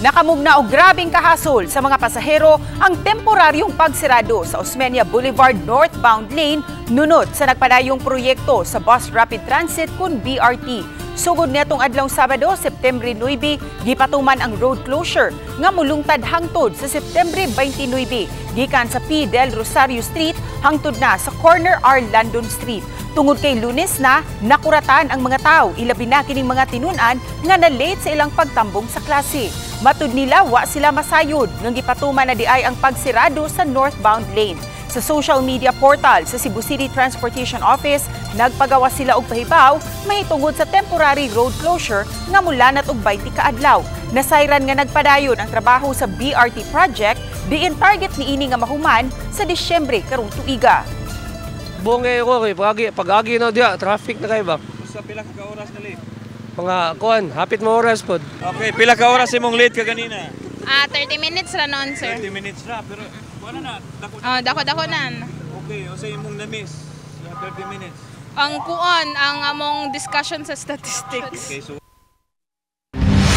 Nakamugna og grabeng kahasol sa mga pasahero ang temporaryong pagsirado sa Osmeña Boulevard northbound lane nunot sa nagpadayong proyekto sa Bus Rapid Transit kun BRT. Sugod netong adlaw Sabado, Septembre 9, gipatuman ang road closure nga mulungtad hangtod sa Septembre 29 gikan sa P. Del Rosario Street hangtod na sa corner R. London Street. Tungod kay Lunes na, nakuratan ang mga tao, ilabi na kining mga tinun-an nga na-late sa ilang pagtambong sa klase. Matud nila, wa sila masayod nang gipatuman na diay ang pagsirado sa northbound lane. Sa social media portal sa Cebu City Transportation Office, nagpagawa sila og pahibaw mahitungod sa temporary road closure nga mulanat og 20 ka adlaw. Nasayran nga nagpadayon ang trabaho sa BRT project diin target niini nga mahuman sa Disyembre karong tuiga. Bungay ko kay pag-agi na diya, traffic na kayo ba? Sa pila ka oras na late? Mga kuan, hapit mo oras pod. Okay, pila ka oras imong late ka ganina? Ah, 30 minutes ra noon, sir. 30 minutes ra, pero wala na, dako. Ah, dako-dako nan. Okay, unsa imong na-miss sa 30 minutes? Ang kuon, ang among discussion sa statistics. Okay, so